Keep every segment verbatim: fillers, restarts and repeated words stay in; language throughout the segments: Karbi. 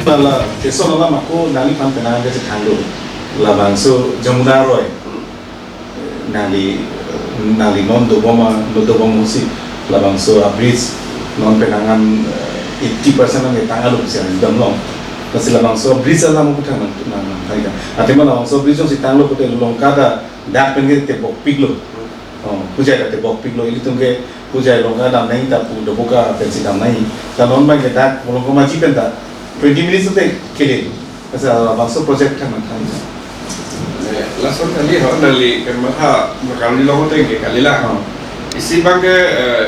Lala, keso lala mako nangli phan penang ke si thanglo. Labangso Jamuna Roy. Nangli, nangli non dobom, non dobom musi. Labangso a-bridge non penang an, eh, eighty percent an tang alo si dam long. Lasi labangso bridge alam ko thang nang, nang, nang, thang kan. Athema labangso bridge si tanglo kote Longka ta dak pen ke tebokpiklo. Oh, pujai ta tebokpiklo, ilitum ke pujai Longka dam nangji ta pu doboka pensi dam nangji. Ta non mai ke dak Longka Maji pen ta twenty minutes te kele. Asa bangso project kan man kan. Eh, lason kali ho nangli kematha makan di long teng ke kali la. Oh. Isi bang ke, eh,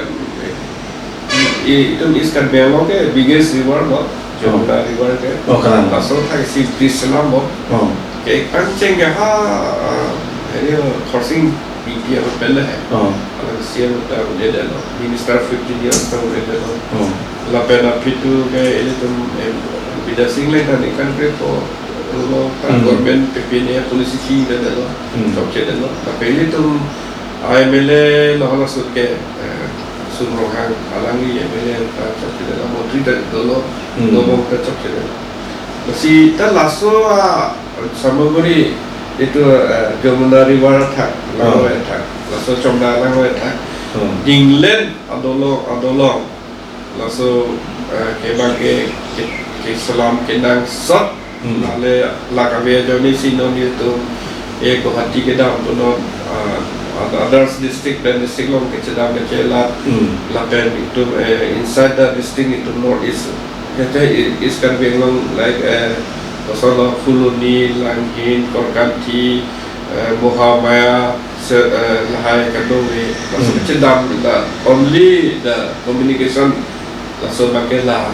i, itum East Karbi Anglong ke biggest river bo, Jamuna River ke. Oh, kalang. Laso thak isi bridge selam bo. Oh. Ke pancing ke ha, eh, ini Khorsing B P R pele hai. Oh. Alang C M ta udah ada lo. Minister fifteen years ta udah ada lo. Oh. Lapen aphi tu ke ilitum, em, Bidya Sing le tani kan ke ko lo ta Hmm. government P P N A policy si udah ada lo. Hmm. Chokche ada lo. Lapen ilitum M L A lo hala sut ke, eh, Sum Ronghang alangli M L A ta chokche ada lo. Montri ta dolo, Hmm. Dobom ta chokche ada lo. Si ta laso a Samaguri itu, eh, Jamuna River athak, Oh. langlo athak, laso Chomda langlo athak. Oh. Dinglen adolong, adolong. Laso, eh, kebang ke, ke, keselam kenangsot. Hmm. Lale la kave ajoine si non itum, eh, Guwahati kedam pu non, ah, others district pen district along kechedam kechelat. Hmm. Lapen itum, eh, inside the district itum North East. Kete i-, East Karbi Anglong, like, eh, kosonlo Phuloni, Langhin, Korkanthi, eh, Mahamaya, se-, eh, lahai kadung ni. Laso Hmm. kechedam la only the communication laso bangke la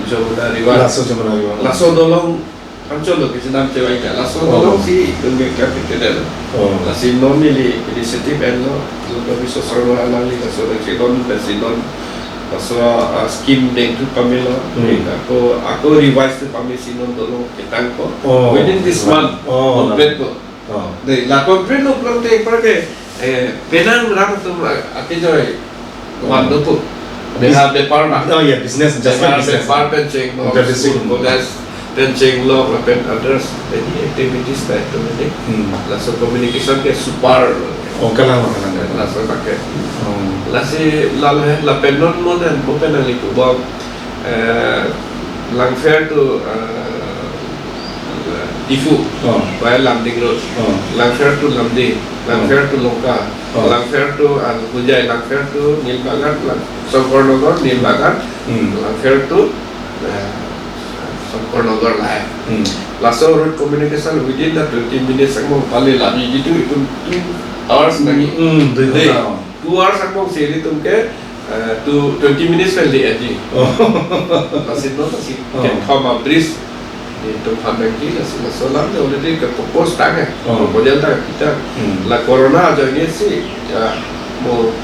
Jamuna River. Laso Jamuna River. Laso dolong anchot lo kechedam chevai ta. Laso Oh. dolong si itum ke kapit kedel. Oh. Lasi non neli initiative enlo, Himanta Biswa Sarma alangli laso nangchedon pensi non. Laso, ah, scheme dengthu pamelo. Hmm. Ako, ako revise thu pame si non dolong ketang ko. Oh. Within this month, Oh. complete ko. Oh. Dei, la complete lo pulote apar ke, eh, penang ram atum, ah, akejoi, Hmm. van dopo. Bus- Beha bepar ma. Oh, yeah, business, just Beha like business. bepar pen cheng lo, That is school it. college pen cheng lo, lapen others, any activities ta itu ni. Hmm. Laso communication ke super lo. Oh, kalang, kalang, kalang. Laso pakai. Oh. Lasi lal he, lapen non mo dan, mo pen nangli kubom. Eh, Langpher to, eh, Diphu, Oh. via Lumding Road. Oh. Langpher to Lumding, Oh. Langpher to Longka, Oh. Langpher to, ah, Hojai, Langpher to Nilbagan, Lang-, Songkornagar, Nilbagan, Hmm. Langpher to, eh, Songkornagar lahai. Hmm. Laso road communication within the twenty minutes angbong pali lami gitu, itu two hours lagi. Hmm, dui Dei, ghonta. two hours angbong si ilitum ke Eh, to twenty minutes pen le aji. Oh. Lasi non lasi Oh. kethom a-bridge. Itum phan nangji lasi laso alam de already ke-propose tang eh. Oh. Proposal tang kita. Hmm. La corona ajoine si, ya, mo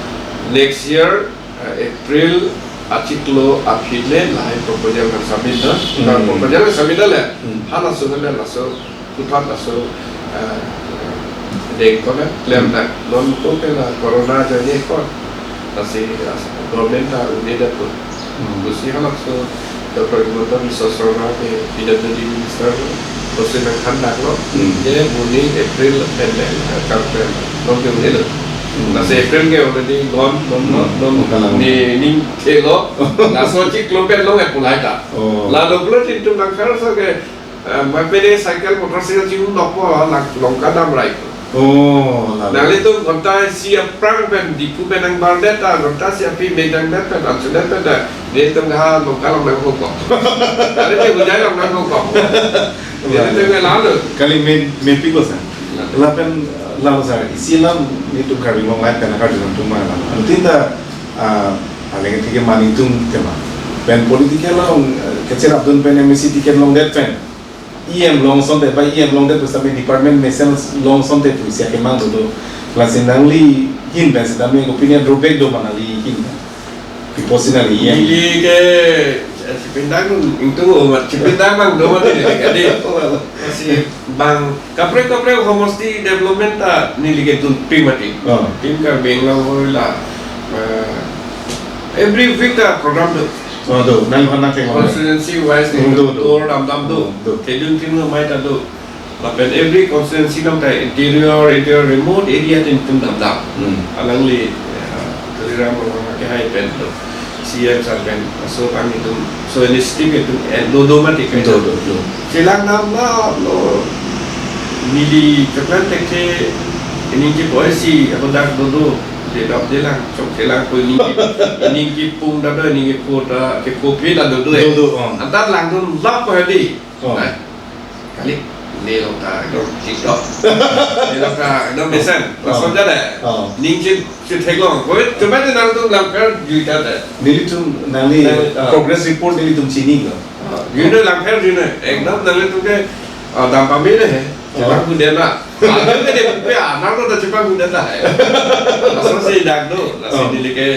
next year, eh, April achiklo aphi le lahai proposal nang submit na. Hmm. Nang proposal nang submit na le. Hmm. Halaso le laso puthot laso, eh, deng ko na, klem na, non ko ke la corona ajoine ko. Lasi, eh, government ta un-e det pu. Hmm. Pusi halaso Doctor Himanta Biswa Sarma ke P W D minister lo, pusi nangthan dak lo, Hmm. je buni April pen le, eh, kam pen, non ke un-e lo. Hmm. Lasi April ke already gone, non, non, Hmm. non, Oh, kalang. ni, ning ke lo, laso achiklo pen lo ke pulai ta. Oh. Lalo pulo tin tum nangkar so ke, Eh, mapede cycle, motorcycle chingdok po, lang, Longka dam rai. Oh, la. Nanglitum ghonta isi aphrang pen Diphu pen nangbar det ta, ghonta isi aphi me dang det pen, ansu det pen ta, nelitum ha Longka along nangkok. Nelitum Hojai along nangkok. Nelitum ke lalo. Kali me, mepik lo sa. Lalo. Lapen, lalo sa, isi alam nelitum Karbi Anglong lain pen karju nangtum ma alam. Anuttin ta, ah, aleng ticket mani tum tema. Pen political along, eh, kecherap dun pen M A C ticket longdet pen. E M long asonte, ba E M longdet pusitame department mesen long asonte pusi akemang do do. Lasi nangli ahin pen sitame opinion drawback do ma nangli ahin? Pi apotsi nangli E M? Neli ke, eh, chipindang ingtung amat, chipindang bang do ma neli ke dei. Oh, well. Lasi bang kaprek kaprek homosti development ta neli ke dun ping mati. Oh. Team Karbi Anglong hoi la, eh, every week ta program do. Oh, do, nang hana ke ngomong. Constituency wise ni Hmm, do, do. Tour dam dam do. Hmm, do. Kedun tin lo mai ta do. Lapen every constituency nang ta interior, interior remote area tin tum dam dam. Hmm. Alangli, eh, Tuliram Ronghang ke hai pen do. C M sir pen, so kami tum, so initiative tum, eh, do do mati kai. Do, do, do. Chelang dam dam lo. Neli choklan tek ke, ini ke boy si, ako dak do do. Dedap delang, chok delang ko ining ke, ining ke pung ta do, ining ke po ta, ke po pi ta do do, eh. Do, do, oh. Antar langdun lap ko hadi. Oh. Nah, kali, ne long ta, ekdom TikTok. Ne long ta, ekdom mesen. Oh. Langsung ja deh. Oh. Ning chin, chin theklong. Koi, coba je nangtum langpher juita deh. Nelitum, nangli Nang, oh. Progress report nelitum chini lo. Ah, june langpher june. Ekdom nanglitum ke, ah, dam pame le he. Oh. Chepang kunden na. Ah, june de pe, ah, nang lo ta chepang kunden na he. Laso si dak do, laso Oh. Neli ke,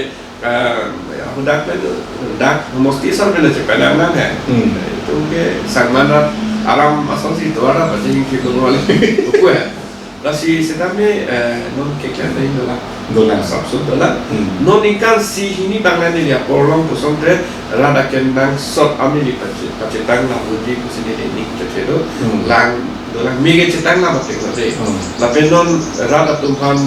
ah, ya, hudak pe do. Dak, mosti sar pe na chepang nang nang he. Hmm. Itum ke, sangman rat, aram asong si tuara, pasti yang kita wale. Uku he. Lasi setame, eh, non keklem dei dolang. Dolang. Sapsut dolang. Hmm. Non ningkan isi hini bang neli apor along pusong tre rat akenangsot amili pache-, pachetang lahuji pusi neli ning chethe do. Hmm. Lang dolang mege chetang la batek lo dei. Hmm. Lapen non rat atum aphan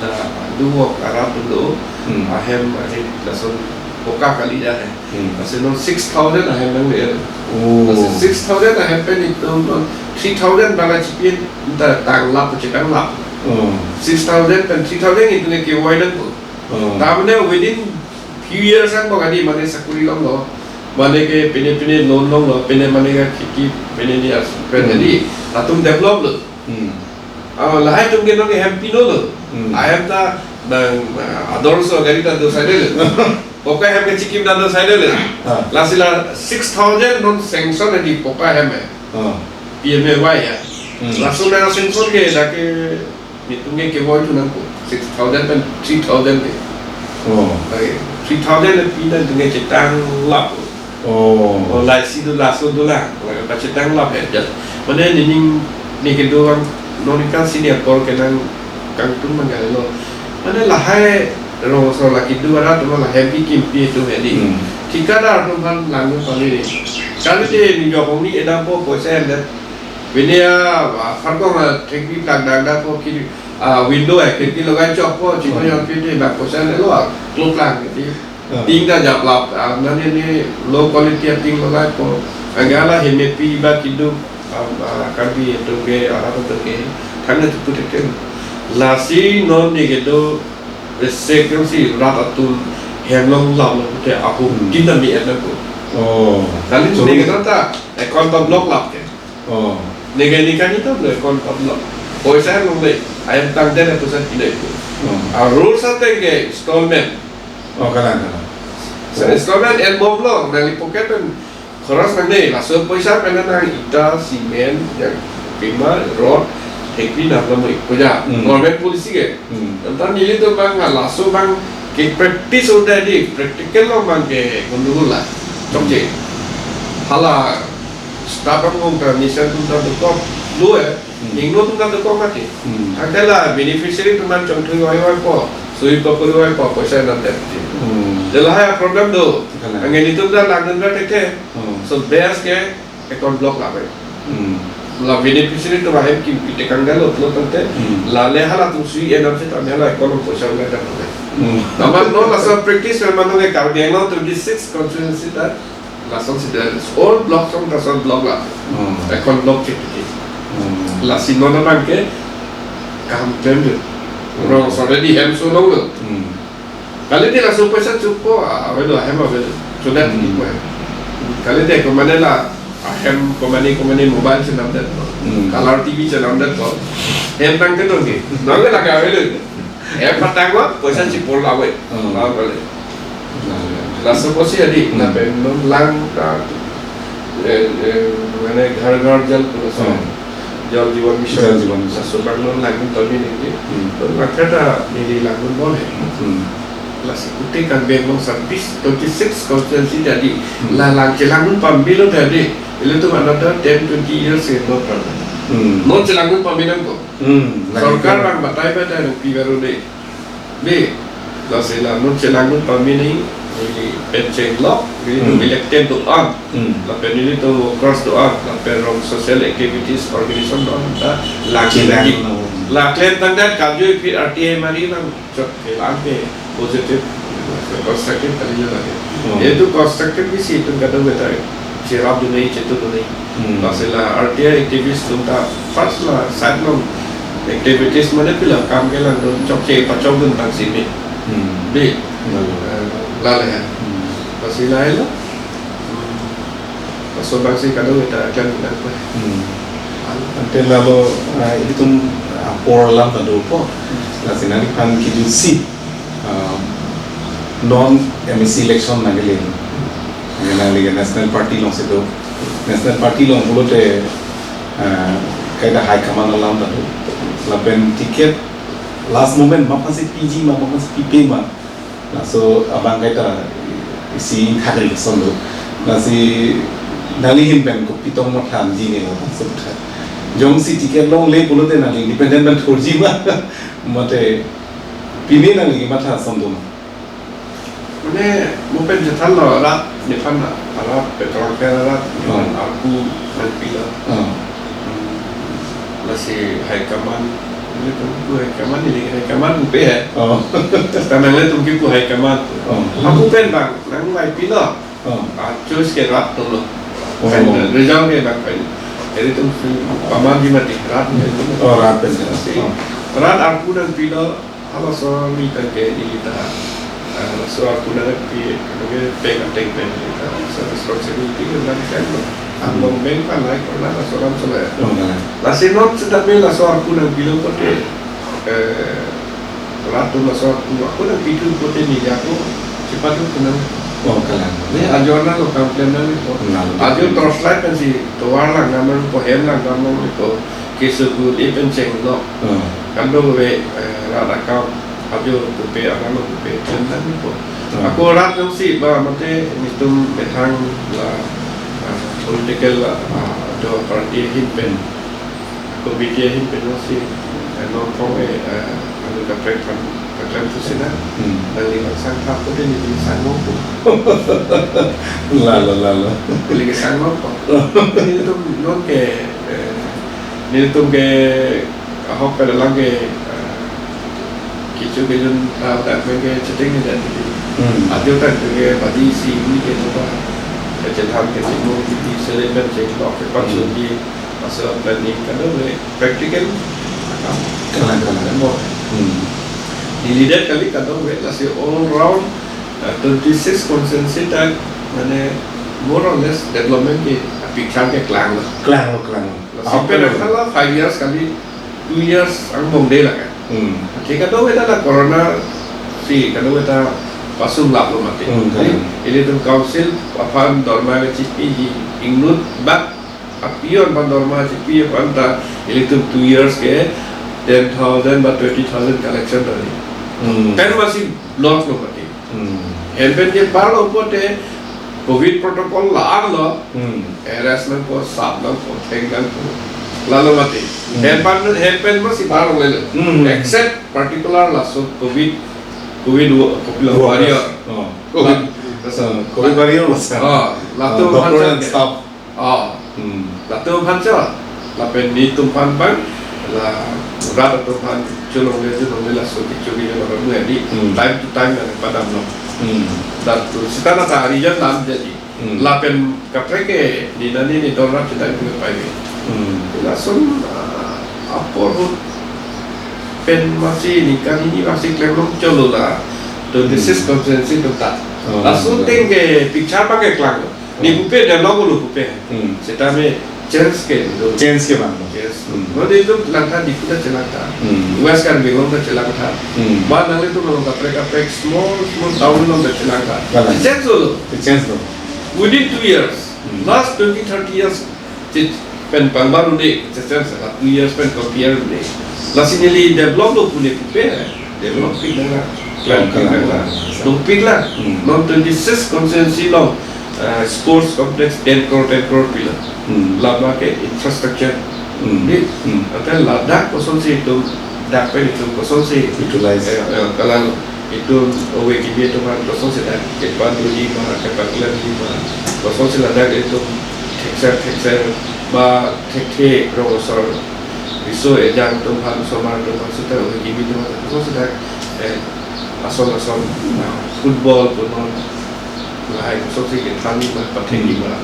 la duwok arat atum do. Hmm. Ahem arit lason poka kali ja he. Hmm. Lasi non six thousand ahem nang le. Oh. Lasi six thousand ahem pen itum non three thousand bang chipi ta tang lap, chetang lap. Oh. Six thousand pen three thousand itum ke avoid nangpo. Oh. Tamane within few years ang bang adi mane sakuri longlo. Mane ke pine pine loan longlo, pine mane ke kheti, pine ni as, pine Hmm. Di, latum develop lo. Hmm. Ah, lahai atum ke non ke hem pino lo. Hmm. Ahem ta nang, ah, ador so gari ta do side le. Poka hem ke chikim ta do side le. Ah. Lasi la six thousand non sanction di poka hem eh. Ah. P M A Y ya. Hmm. Laso na sanction ke dak ke itum ke avoid nangpo. Six thousand pen three thousand ke. Oh. Lake three thousand le pi ta itum ke chetang lap. Oh. Oh, laisi do laso dolang. Lake pachetang lap he. Just, mane nening ne kedo bang non ningkan isi apor ke nang kangtung bang lo. Mane lahai rong so lake do arat atum la happy kimpi atum he di. Hmm. Thikadar atum aphan lang pali ni. Kali te ni jokong ni edampo poisa endet. Pine a, a, pharkong a, thekpi plak dak dak po kiri, a, window a, khirki logai chok po, chiko Hmm. Yon pite bak poisa ne lo, a, klop lang kiti. Hmm. Ting ta japlap, a, nani ni low quality a ting logai po. Angala hemepi ba kidu, a, a, Karbi atum ke, arat atum ke, thang na chupu tek tek. Lasi non ni kedo, resek yong si rat atum hem long lam lo te ahum Hmm. Tin ta mi et na po. Oh. Kali So, ne kedo ta, account ta block lap ke. Oh. Neke neke ni to le kon tablo. Poisa long le. Ayam tang den poisa pinai ko. Oh. A rules ateng ke installment. Oh, kalang, kalang. So, installment en bom lo, nangli pocket pen khoros nangne, laso poisa pen nang ita, cement, yang pima, rod, thekpi nang lo mo ipoja. Hmm. Government policy ke. Hmm. Anta nelitum bang laso bang ke practice udah di practical lo bang ke gundugul la. Chokche. Hala staff ang ngong ta nisa tum ta dokok lo eh. Hmm. Ingno tum ta dokok mati. Hmm. Angke la beneficiary tum an chongthui wai wai po, sui ko puri wai po, poisa nam dep ti. Hmm. Jala hai problem do. Kalang. Angke nelitum ta langdun ra teke. Hmm. So best ke account block lap eh. Hmm. La beneficiary atum ahem kimpi tekang dalo lo tangte. Hmm. La le hala atum sui enam se tam hala account poisa ulah dam. Hmm. Amat non laso practice memang non ke Karbi Anglong twenty six constituency ta lason si dan all block song ta son block la. Hmm. Account block chek chek. Hmm. Lasi non abang ke kam klem do. Hmm. Rong already hem so long lo. Hmm. Kali te laso poisa chupo, ah, avelo, ahem avelo. Chudet Hmm. Di ko. Kali te komane la, ahem komane komane mobile chenam det ko. Hmm. Color T V chenam det ko. Hem tang ke dong ke. Nang ke lake avelo. Hem patang ko, poisa chipol ave. Hmm. Ah, kali. Nah, ya. Laso posi adi, Hmm. Na pen non lang ta, eh, eh, mane Ghar Ghar Jal pu laso. Hmm. Jal Jeevan Mission. Jal Jeevan Mission. Laso bang non langdun tami ningje. Hmm. Langkha ta neli langdun bom he. Hmm. Lasi kute kan beng bom service twenty six constituency tadi. Hmm. La lang chelangdun pambilo tadi. Ilitum another ten twenty years ke no problem. Hmm. Non chelangdun pambi nangkok. Hmm. Sorkar bang batai batai rupi baru de. Be, lasi la non chelangdun pame nangji, Ili pen chenglok, ili Hmm. elected do-an, Hmm. lapen ili to workers do-an, lapen rong social activities organization do-an ta Chinang lagi. No. Laklem tangdet kaju iphi R T I mari lang chot ke lang ke positive, constructive kali lagi. Hmm. Itu constructive bisi itu kadokave ta cherapdun nangji, chetundun nangji. Hmm. Lasi la R T I activist atum ta first la side along activities mane pila kam kelangdun chokche pachokdun tang simi. Hmm. Di. Hmm. Eh, lale ya. Hmm. Lasi lahelo. Hmm. Laso abangsi kadokave ta klemdun nangpo. Hmm. Ante lalo, ah, itum apor alam ta dopo. Hmm. Lasi nangliphan kejutsi, ah, non M A C election nangkele. Nangli ke National Party alongsi do. National Party along pulote, ah, kaita high command alam ta do. Lapen ticket last moment maphansi piji ma, maphansi pipe ma. Laso abang kaita isi khadel keson do. Lasi nangli ahin pen kopi tong mathanji ne laso tha. Jongsi ticket longle pulote nangli independent pen thurji ma. Mate pine nangli kematha ason do ma. Mane mo pen chethanlo rat nephan na, rat petrol ke rat nephan Oh. arpu nangpilo. Oh. Hmm. Lasi high command, nelitum pu high command, neli high command pupe he. Oh. Karena nelitum kipu high command. Oh. Apu pen bang nangvaipilo. Oh. Ah, choice ke rat atumlo. Oh. Pen result ke bang pen. Jadi itum si pamanji mati rat. Oh, rat pen. Lasi Oh. rat arpu nangpilo. Halaso arni tangke neli ta, ah, laso arpu nangpi, nangpi peng ateng pen neli ta, laso responsibility ke nangklemlo. Angbong beng kan naik pernah laso alam solo ya. Oh, kalang. Lasi non setame laso arpu nangpilo pulote, eh, rat atum laso arpu, arpu nangpithu pulote neli ako chepadu kenang. Oh, kalang. Ne ajo arnam lo kam klem nangpo. Kalang. Ajo torchlight pensi tovar langdam nangpo, hem langdam nangpo, keso gu le pen chenglo. Hmm. Kadokave, eh, rat akam ajo pupe, alam pupe, chen nangpo. Hmm. Ako rat jongsi ba mate nelitum methang la, ah, political la, ah, do party ahin pen, committee ahin pen jongsi, eh, nongkrong, eh, eh, anu kaprek aphan kaklem thusi na, Hmm. nangli kangsang thap pulote neli kangsang nangpo. Lalo, lalo. Neli kangsang nangpo. Nelitum nonke, eh, nelitum ke ahok pen alam ke, eh, kecho kejun, ah, dak pen ke chetengnedet. Hmm. Ajo dak pen ke badi isi ini ke coba kechethan kechimung di sele pen chenglok ke patsun Hmm. di laso planning kadokave practical akam. Kalang, kalang. Mo. Hmm. Nelidet kali kadokave lasi all round, eh, twenty six constituency ta mane more or less development ke picture ke klanglo. Klanglo, klanglo. Lasi Ahok pen pen akhala five years kali, two years angbong de lake. Hmm. Thik kadokave ta la corona si kadokave ta pasung laplo mati. Hmm, Jadi, kalang. Ilitum council aphan dorma kechipiji ingnut bak a-peon aphan dorma chipi aphan ta ilitum two years ke ten thousand ba twenty thousand collection tadi. Hmm. Pen masih loss lo mati. Hmm. Hem pen ke parlo pulote covid protocol la-an lo. Hmm. Arrest nangpo, sap nangpo, theng nangpo. Lalo mati. Hmm. Hem pen, hem pen masih parlo lelo. Hmm. Except particular laso covid, covid wo-, covid Workers. warrior. Oh. Covid. La-, Uh, covid warrior was, oh, latum uh, doctor aphan and ke. Staff. Oh. Hmm. Latum aphan cho, lapen nelitum aphan bang, la rat atum aphan cholongle cholongle laso kecho kejun aphan mu adi, Hmm. time to time la padamlo. Hmm. Latum seta na ta region lam jadi. Hmm. Lapen kaprek ke neli nani neli dorap chetang pu pai. Hmm. Lason, ah, apor ahut pen masih ningkan hini masih klemlong cholo la. To this is Hmm. constituency to ta. Oh, Lason yeah. Teng ke picture abang ke klanglo. Ne Hmm. pupe develop lo pupe. Hmm. Setame change ke do. Change ke bang. Yes. Hmm. Non nelitum langtha Diphu ta chelangtha. Hmm. West Karbi Anglong ta chelangtha. Hmm. Ba nanglitum along kaprek kaprek small small town along ta chelangtha. Kalang. Change lo. Change lo. Within two years, Hmm. last twenty, thirty years, chit pen pangbar un-e, change la two years pen compare un-e. Lasi neli develop lo pune pupe, develop pik nang la, plan pik nang la, Kalang. Dopik la. Hmm. Non twenty six constituency along, uh, sports complex ten crore, ten crore pilo. Hmm. Lama ke infrastructure. Hmm. Di, Hmm. ante ladak kosonsi itum, dak pen itum kosonsi Utilize. Eh, eh, kalang. Itum ove kimi atum aphan kosonsi dak kepan doji ma, kepaklang doji ma, kosonsi ladak itum thekser thekser ba thekthe rong asor, riso ejang atum aphan, osomar atum aphan seta ove kimi atum aphan kosonsi dak, eh, ason ason, ah, football punon, lahai kosonsi kethan doji ma, pathek doji ma,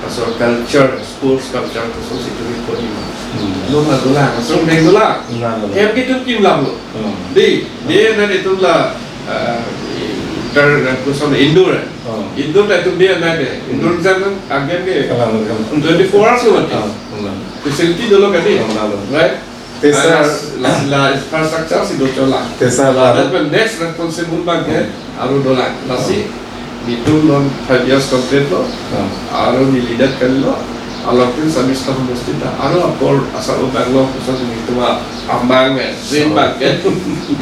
asor culture, sports culture kosonsi tumi pon doji ma. Hmm. Lo na dolang, asor deng dolang. Na, na, na. Hem kitum kim lam lo. Hmm. Di, di na itum la, ah, inter, ah, koson indoor, eh. Hmm. Indoor ta itum di na ke. Indoor Hmm. jam kan, a game ke Kalang, kalang. twenty-four hours lo mati. Hmm, kalang. Facility dolo kan di. Kalang, kalang. Right? Te sir, la, la, la infrastructure si do chola. Te sir, la, la, that will next responsible abang ke, Hmm. aro dolang. Lasi, Hmm. itum non five years complete lo. Hmm. Aro neli leader kali lo. Along tin sami staff mesti ta. Aro apor asal abang lo, pusat itum a-, amang, eh, dream Hmm. abang ke.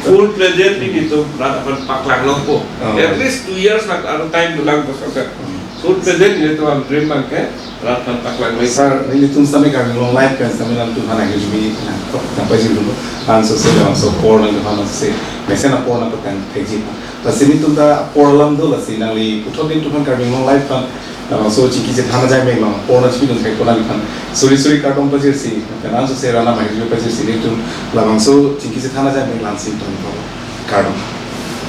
Full fledged itum rat aphan paklang longpo. Hmm. At least two years lang aro time dolang pusat ke. Hmm. Full fledged itum a-dream abang ke rat aphan paklang longpo. Sir, nelitum sami Karbi Anglong Live pen sami nangtum aphan ahirjume nangpajir dun. Labangso se, labangso apor nangtum aphan se, mesen apor nangpatang thekji aphan. Lasi nelitum ta apor alam do, lasi nangli puthot nelitum aphan Karbi Anglong Live pen labangso chingki chethan ajai mek along apor nangchipidun thekpo nangliphan suri suri kardom pajirsi, labangso se rat aphan ahirjume pajirsi nelitum labangso chingki chethan ajai mek langsi ton ko. Kardom.